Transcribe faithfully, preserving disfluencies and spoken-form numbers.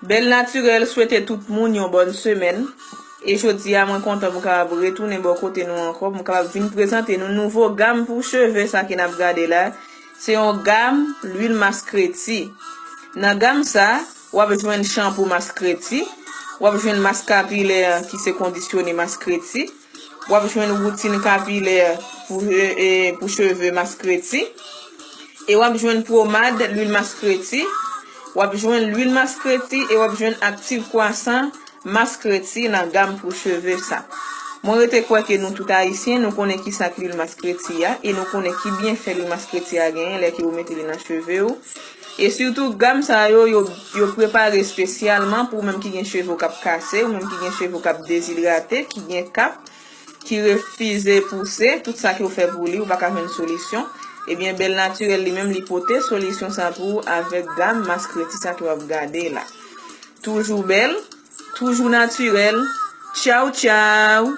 Bèl Natirèl swete tout moun yon bòn semèn. E jodi a, mwen kontan pou m kapab retounen bò kote nou ankò, pou m kapab vin prezante nou nouvo gam pou cheve sa ke n ap gade la. Se yon gam lwil maskreti. Nan gam sa, w ap jwenn chanpou maskreti, w ap jwenn mas kapilè ki se kondisyone maskreti, w ap jwenn woutin kapilè pou, e, e, pou cheve maskreti, e w ap jwenn pwomad lwil maskreti, w ap jwenn lwil maskreti e w ap jwenn aktiv kwasan maskreti nan gam pou cheve sa. Mwen rete kwè ke nou tout Ayisyen, nou konnen ki sa k lwil maskreti a e nou konnen ki byenfè lwil maskreti a genyen lè ke ou mete li nan cheve w. E sitou gam sa yo, yo, yo prepare espesyalman pou ou menm ki gen cheve w k ap kase, ou menm ki gen cheve w k ap dezidrate, ki gen kap, ki refize pouse, tout sa ke w fè pou li, ou pa ka jwenn solisyon. Ebyen, Bèl Natirèl li menm li pote solisyon sa pou ou avèk gam maskreti sa ke w ap gade la. Toujou bèl, toujou natirèl. Tchaw, tchaw!